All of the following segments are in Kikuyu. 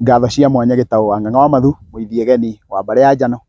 Ngatho cia mwanya Gĩtaũ wa Ng'ang'a wa Mathu, Mũithiegeni wa mbarĩ ya Njano.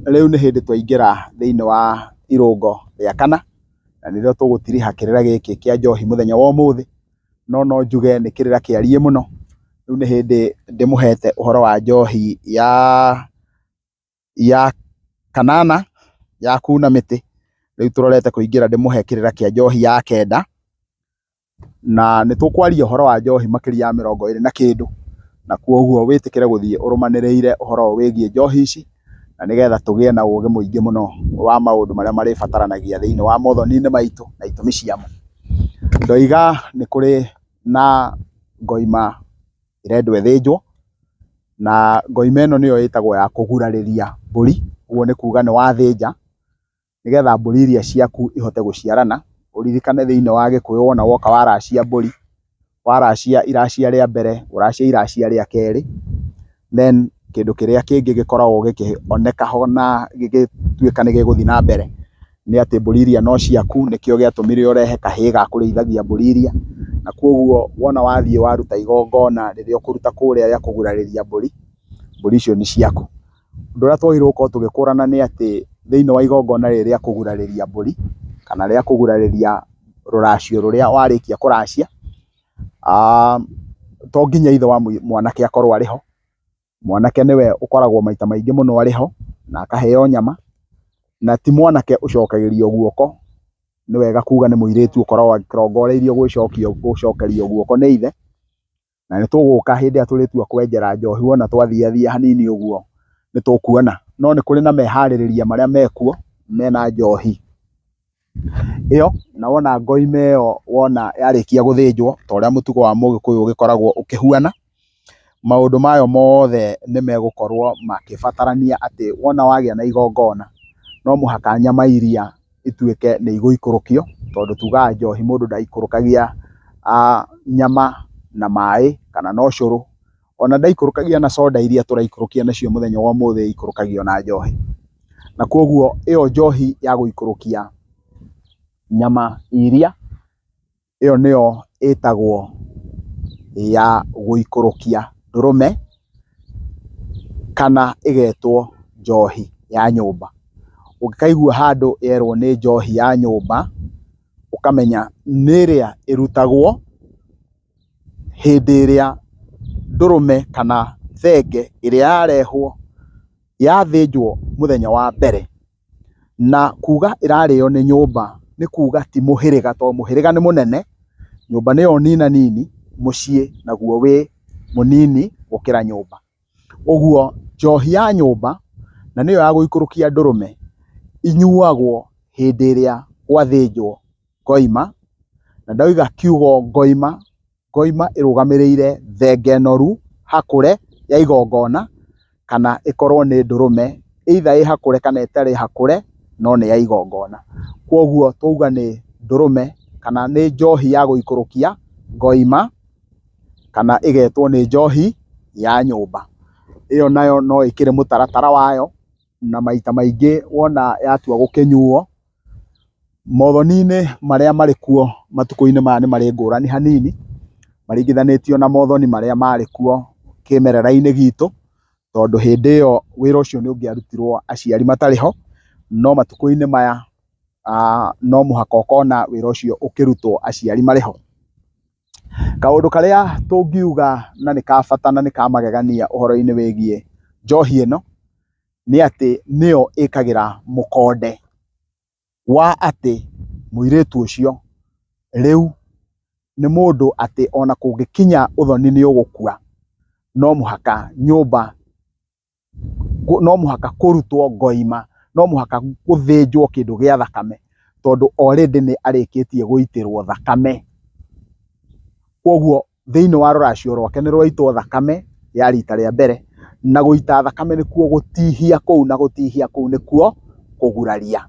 Rĩu nĩ hĩndĩ twaingĩra thĩinĩ wa irũngo rĩa kana, na nĩrĩo tũgũtiriha kĩrĩra gĩkĩ kĩa njohi mũthenya wa ũmũthĩ, no no njuge nĩ kĩrĩra kĩariĩ mũno. Rĩu nĩ hĩndĩ ndĩmũhete ũhoro wa njohi ya kanana ya kuna mĩtĩ, rĩu tũrorete kũingĩra ndĩmũhe kĩrĩra kĩa njohi ya kenda. Na nĩ tũkwaria ũhoro wa njohi makĩria ya 20 na kĩndũ, na koguo wĩtĩkĩre gũthiĩ ũrũmanĩrĩire ũhoro ũyũ wĩgiĩ njohi ici, na nĩgetha tũgĩe na ũgĩ mũingĩ mũno wa maũndũ marĩa marĩbataranagia thĩinĩ wa mothoni-inĩ maitũ na itũmi ciamo. Ndoiga nĩ kũrĩ na ngoima ĩrendwo ĩthĩnjwo, na ngoima ĩno nĩyo ĩtagwo ya kũgurarĩria mbũri, ũguo nĩ kuga nĩ wathĩnja, nĩgetha mbũri iria ciaku ihote gũciarana. Ũririkane thĩinĩ wa gĩkũyũ wona woka waracia mbũri, waracia iracia rĩa mbere, ũracia iracia rĩa kerĩ, then kĩndũ kĩrĩa kĩngĩ gĩkoragwo gĩkĩoneka ho na gĩgĩtuĩka nĩ gĩgũthiĩ na mbere, nĩ atĩ mbũri iria no ciaku, nĩkĩo gĩatũmire ũrehe kahĩĩ ga kũrĩithagia mbũri iria, na koguo wona wathiĩ waruta igongona rĩrĩa ũkũruta kũrĩa rĩa kũgurarĩria mbũri, mbũri icio nĩ ciaku. Ũndũ ũrĩa twagĩrĩirwo gũkorwo tũgĩkũrana nĩ atĩ thĩinĩ wa igongona rĩrĩ rĩa kũgurarĩria mbũri, kana rĩa kũgurarĩria rũracio rũrĩa warĩkia kũracia, to nginya ithe wa mwanake akorwo arĩ ho, mwanake nĩwe ũkoragwo maita maingĩ mũno arĩ ho, na akaheo nyama, na ti mwanake ũcokagĩrio guoko, nĩ wega kuga nĩ mũirĩtu ũkoragwo akĩrongoreirio gũcokerio guoko nĩ ithe. Na nĩ tũgũka hĩndĩ ĩrĩa tũrĩtua kwenjera njohi wona twathiathia hanini ũguo nĩ tũkuona. No nĩ kũrĩ na meharĩrĩria marĩa mekuo mena njohi ĩyo, na wona ngoima ĩyo wona yarĩkia gũthĩnjwo ta ũrĩa mũtugo wa mũgĩkũyũ ũgĩkoragwo ũkĩhuana, maũndũ mayo mothe nĩ megũkorwo makĩbatarania atĩ wona wagĩa na igongona, no mũhaka nyama iria ituĩke nĩ igũikũrũkio, tondũ tugaga njohi mũndũ ndaikũrũkagia nyama na maĩ kana na ũcũrũ, ona ndaikũrũkagia na soda iria tũraikũrũkia nacio mũthenya wa ũmũthĩ ikũrũkagio na njohi. Na koguo ĩyo njohi ya gũikũrũkia nyama iria, ĩyo nĩyo ĩtagwo ya gũikũrũkia ndũrũme kana ĩgetwo njohi ya nyũmba. Ũngĩkaigua handũ yerwo nĩ njohi ya nyũmba, ũkamenya nĩ ĩrĩa ĩrutagwo hĩndĩ ĩrĩa ndũrũme kana thenge ĩrĩa yarehwo yathĩnjwo mũthenya wa mbere. Na kuga ĩrarĩo nĩ nyũmba nĩ kuga ti mũhĩrĩga tondũ mũhĩrĩga nĩ mũnene, nyũmba nĩyo nina nini, mũciĩ naguo wĩ mũnini gũkĩra nyũmba. Ũguo njohi ya nyũmba na nĩyo ya gũikũrũkia ndũrũme, inyuagwo hĩndĩ ĩrĩa gwathĩnjwo ngoima, na ndauga kiugo ngoima, ngoima ĩrũgamĩrĩire thenge noru hakũre ya igongona, kana ĩkorwo nĩ ndũrũme either ĩ hakũre kana ĩtarĩ hakũre, no nĩ ya igongona. Koguo twauga nĩ ndũrũme kana nĩ njohi ya gũikũrũkia ngoima, kana ĩgetwo nĩ njohi ya nyũmba. Ĩyo nayo no ĩkĩrĩ mũtaratara wayo, na maita maingĩ wona yatua gũkĩnyuo, Mothoni-inĩ marĩa marĩ kuo matukũ-inĩ maya nĩ marĩ ngũrani hanini, maringithanĩtio na mothoni marĩa marĩ kuo kĩmerera-inĩ gitũ, tondũ hĩndĩ ĩyo wĩra ũcio nĩ ũngĩarutirwo aciari matarĩ ho, no matukũ-inĩ maya no mũhaka ũkona wĩra ũcio ũkĩrutwo aciari marĩ ho. Kaũndũ karĩa tũngiuga na nĩ ka bata na nĩ ka magegania ũhoro-inĩ wĩgiĩ njohi ĩno, nĩ atĩ nĩyo ĩkagĩra mũkonde wa atĩ mũirĩtu ũcio rĩu nĩ mũndũ atĩ ona kũngĩkinya ũthoni nĩ ũgũkua, no mũhaka nyũmba, no mũhaka kũrutwo ngoima, no mũhaka gũthĩnjwo kĩndũ gĩa thakame, tondũ already nĩ arĩkĩtie gũitĩrwo thakame. Koguo thĩinĩ wa rũracio rwake nĩ rwaitwo thakame ya rita rĩa mbere, na gũita thakame nĩkuo gũtihia kũu, na gũtihia kũu nĩkuo kũguraria.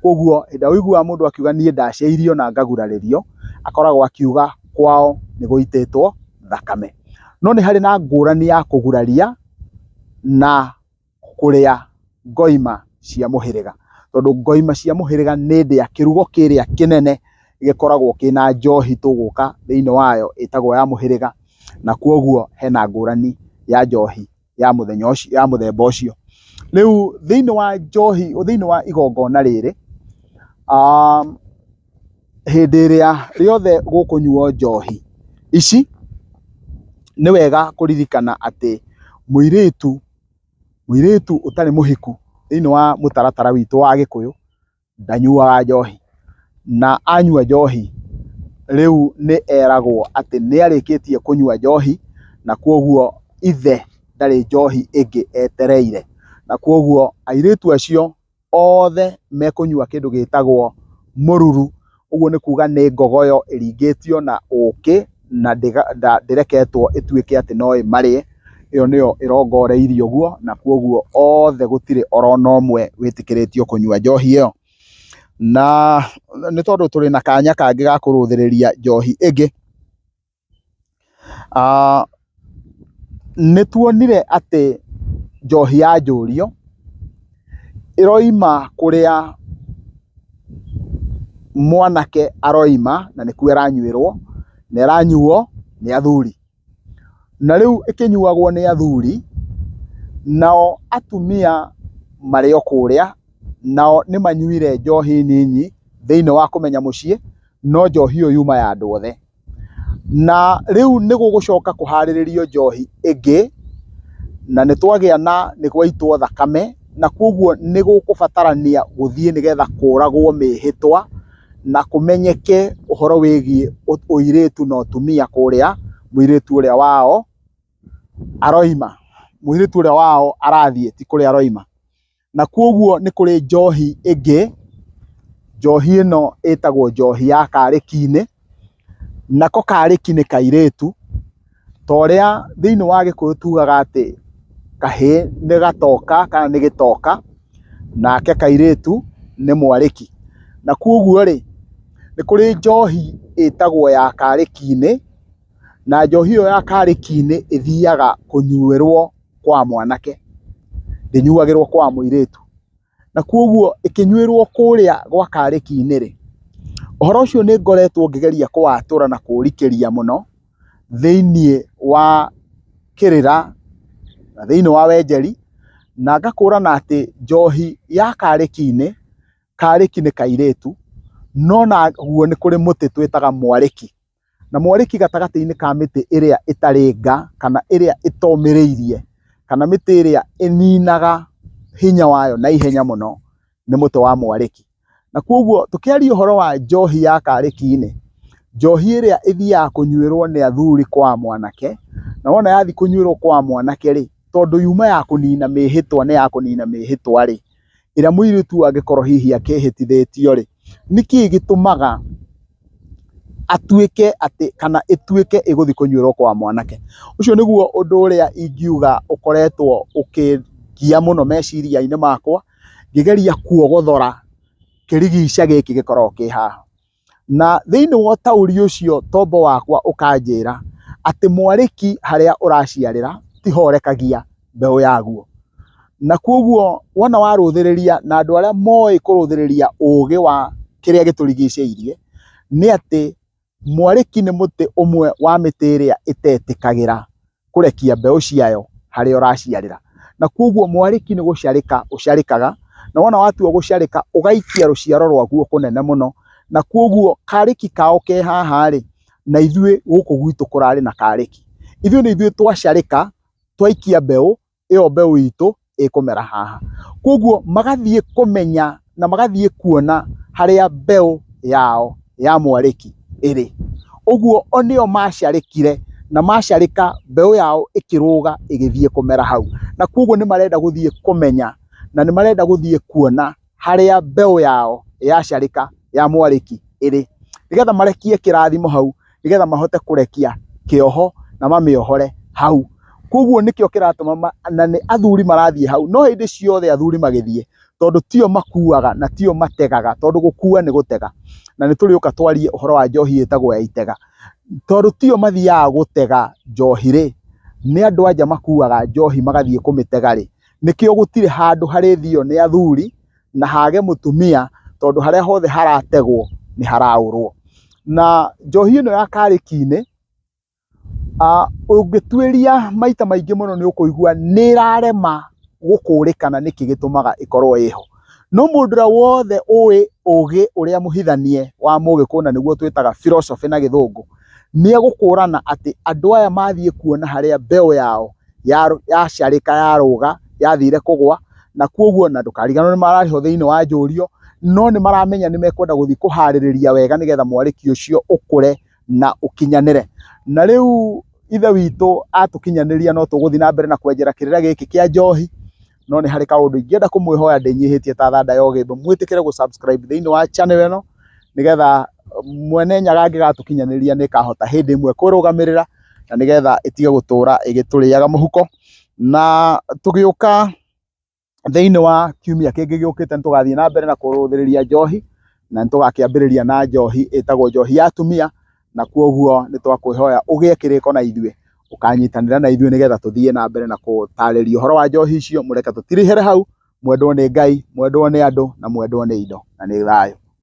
Koguo hĩndĩ ĩrĩa ũiguaga mũndũ akiuga niĩ ndacĩirio na ngagurarĩrio, akoragwo akiuga kwao nĩ gũitĩtwo thakame. No nĩ harĩ na ngũrani ya kũguraria na kũrĩa ngoima cia mũhĩrĩga, tondũ ngoima cia mũhĩrĩga nĩ ndĩa kĩrugo kĩrĩa kĩnene gĩkoragwo kĩna njohi tũgũka thĩinĩ wayo ĩtagwo ya mũhĩrĩga. Na kwoguo hena ngũrani ya njohi ya mũthenya ũcio, ya mũthemba ũcio. Rĩu thĩiniĩ wa njohi, thĩiniĩ wa igongona rĩrĩ, hĩndĩ ĩrĩa rĩothe gũkũnyuo njohi ici, nĩ wega kũririkana atĩ mũirĩtu, mũirĩtu ũtarĩ mũhiku thĩiniĩ wa mũtaratara witũ wa Gĩkũyũ ndanyuaga njohi, na anyua njohi rĩu nĩ eragwo atĩ nĩ arĩkĩtie kũnyua njohi, na kwoguo ithe ndarĩ njohi ĩngĩ etereire, na kwoguo airĩtu acio othe mekũnyua kĩndũ gĩtagwo mũruru, ũguo nĩ kuga nĩ ngogoyo ĩringĩtio na ũkĩ na ndĩreketwo ĩtuĩke atĩ no ĩmarĩe, ĩyo nĩyo ĩrongoreirio ũguo, na kwoguo othe gũtirĩ orona ũmwe wĩtĩkĩrĩtio kũnyua njohi ĩyo. Na nĩ tondũ tũrĩ na kanya kangĩ ga kũrũthĩrĩria njohi ĩngĩ, nĩ tuonire atĩ njohi ya njũrio ĩroima kũrĩa mwanake aroima na nĩkuo ĩranyuĩrwo, na ĩranyuo nĩ athuri. Na rĩu ĩkĩnyuagwo nĩ athuri, nao atumia marĩ o kũrĩa, nao nĩ manyuire njohi nyinyi thĩiniĩ wa kũmenya mũciĩ, no njohi ĩyo yuma ya andũ othe. Na rĩu nĩ gũgũcoka kũharĩrĩrio njohi ĩngĩ, na nĩ twagĩa na nĩ gwaitwo thakame, na koguo nĩ gũkũbatarania gũthiĩ nĩgetha kũragwo mĩhĩtwa, na kũmenyeke ũhoro wĩgiĩ ũirĩtu na ũtumia kũrĩa mũirĩtu ũrĩa wao aroima, mũirĩtu ũrĩa wao arathiĩ ti kũrĩa aroima. Na kwoguo nĩ kũrĩ njohi ĩngĩ, njohi ĩno ĩtagwo njohi ya karĩki-inĩ, nako karĩki nĩ kairĩtu, ta ũrĩa thĩiniĩ wa gĩkũyũ tugaga atĩ kahĩĩ nĩ gatoka kana nĩ gĩtoka, nake kairĩtu nĩ mwarĩki. Na kwoguo rĩ, nĩ kũrĩ njohi ĩtagwo ya karĩki-inĩ, na njohi ĩyo ya karĩki-inĩ ĩthiaga kũnyuĩrwo kwa mwanake, ndĩnyuagĩrwo kwa mũirĩtu. Na kwoguo ĩkĩnyuĩrwo kũrĩa gwa karĩki-inĩ rĩ, ũhoro ũcio nĩ ngoretwo ngĩgeria kũwatũra na kũũrikĩria mũno thĩiniĩ wa kĩrĩra na thĩiniĩ wa wenjeri, na ngakũrana atĩ njohi ya karĩki-inĩ, karĩki nĩ kairĩtu, no naguo nĩ kũrĩ mũtĩ twĩtaga mwarĩki. Na mwarĩki gatagatĩ-inĩ ka mĩtĩ ĩrĩa ĩtarĩ nga kana ĩrĩa ĩtomĩrĩirie kana mĩtĩ ĩrĩa ĩninaga hinya wayo na ihenya mũno nĩ mũtĩ wa mwarĩki. Na koguo tũkĩaria ũhoro wa njohi ya karĩki-inĩ, njohi ĩrĩa ĩthiaga kũnyuĩrwo nĩ athuri kwa mwanake, na wona yathiĩ kũnyuĩrwo kwa mwanake rĩ, tondũ yuma ya kũnina mĩhĩtwa nĩ ya kũnina mĩhĩtwa rĩ, ĩrĩa mũirĩtu angĩkorwo hihi akĩhĩtithĩtio rĩ, nĩkĩ gĩtũmaga atuĩke atĩ kana ĩtuĩke ĩgũthiĩ kũnyuĩrwo kwa mwanake? Ũcio nĩguo ũndũ ũrĩa ingiuga ũkoretwo ũkĩngia mũno meciria-inĩ makwa, ngĩgeria kuogothora kĩrigica gĩkĩ gĩkoragwo kĩ haha. Na thĩinĩ wa ũtaũri ũcio tombo wakwa ũkanjĩra atĩ mwarĩki harĩa ũraciarĩra tiho ũrekagia mbeũ yaguo. Na koguo wona warũthĩrĩria na andũ arĩa moĩ kũrũthĩrĩria ũgĩ wa kĩrĩa gĩtũrigicĩirie, nĩ atĩ mwarĩki nĩ mũtĩ ũmwe wa mĩtĩ ĩrĩa ĩtetĩkagĩra kũrekia mbeũ ciayo harĩa ũraciarĩra. Na koguo mwarĩki nĩ gũcarĩka ũcarĩkaga, na wona watua gũcarĩka ũgaikia rũciaro rwaguo kũnene mũno, na koguo karĩki kao ke haha rĩ, na ithuĩ gũkũ gwitũ kũrarĩ na karĩki. Ithuĩ nĩ ithuĩ twacarĩka, twaikia mbeũ, ĩyo mbeũ itũ ĩkũmera haha. Koguo magathiĩ kũmenya na magathiĩ kuona harĩa mbeũ yao ya mwarĩki ĩrĩ. Ũguo o nĩo macarĩkire na macarĩka mbeũ yao ĩkĩrũga ĩgĩthiĩ kũmera hau. Na koguo nĩ marenda gũthiĩ kũmenya na nĩ marenda gũthiĩ kuona harĩa mbeũ yao yacarĩka ya mwarĩki ĩrĩ, nĩgetha marekie kĩrathimo hau, nĩgetha mahote kũrekia kĩoho na mamĩohore hau. Koguo nĩkĩo kĩratũma, na nĩ athuri marathiĩ hau, no hĩndĩ ciothe athuri magĩthiĩ, tondũ tio makuaga na tio mategaga, tondũ gũkua nĩ gũtega, na nĩ tũrĩũka twarie ũhoro wa njohi ĩtagwo ya itega. Tondũ tio mathiaga gũtega njohi rĩ, nĩ andũ a nja makuaga njohi magathiĩ kũmĩtega rĩ, nĩkĩo gũtirĩ handũ harĩthio nĩ athuri na hage mũtumia, tondũ harĩa hothe harategwo nĩ haraũrwo. Na njohi ĩno ya karĩki-inĩ, Ũngĩtuĩria maita maingĩ mũno nĩ ũkũigua nĩ ĩrarema gũkũrĩkana nĩkĩ gĩtũmaga ĩkorwo ĩho. No mũndũ ũrĩa wothe ũĩ ũgĩ ũrĩa mũhithanie wa mũgĩkũyũ na nĩguo twĩtaga philosophy na gĩthũngũ, nĩ egũkũrana atĩ andũ aya mathiĩ kuona harĩa mbeũ yao yacarĩka yarũga yathire kũgwa, na koguo na ndũkariganĩrwo nĩ mararĩhwo thĩinĩ wa njũrio, no nĩ maramenya nĩ mekwenda gũthiĩ kũharĩrĩria wega nĩgetha mwarĩki ũcio ũkũre na ũkinyanĩre. Na rĩu ithe witũ atũkinyanĩria no tũgũthiĩ na mbere na kwenjera kĩrĩra gĩkĩ kĩa njohi, no nĩ harĩ kaũndũ ingĩenda kũmwĩhoya ndĩnyihĩtie ta thanda ya ũgĩmbĩ, mwĩtĩkĩre gũ subscribe thĩinĩ wa channel ĩno, nĩgetha mwene Nyaga angĩgatũkinyanĩria nĩ ĩkahota hĩndĩ ĩmwe kwĩrũgamĩrĩra, na nĩgetha ĩtige gũtũra ĩgĩtũrĩaga mũhuko. Na tũgĩũka thĩinĩ wa kiumia kĩngĩ gĩũkĩte nĩ tũgathiĩ na mbere na kũrũthĩrĩria njohi, na nĩ tũgakĩambĩrĩria na njohi ĩtagwo njohi ya atumia, na koguo nĩ twakwĩhoya ũgĩe kĩrĩko na ithuĩ, ũkanyitanĩra na ithuĩ nĩgetha tũthiĩ na mbere na gũtarĩria ũhoro wa njohi icio. Mũreke tũtirihĩre hau, mwendwo nĩ Ngai, mwendwo nĩ andũ, na mwendwo nĩ indo, na nĩ thayũ.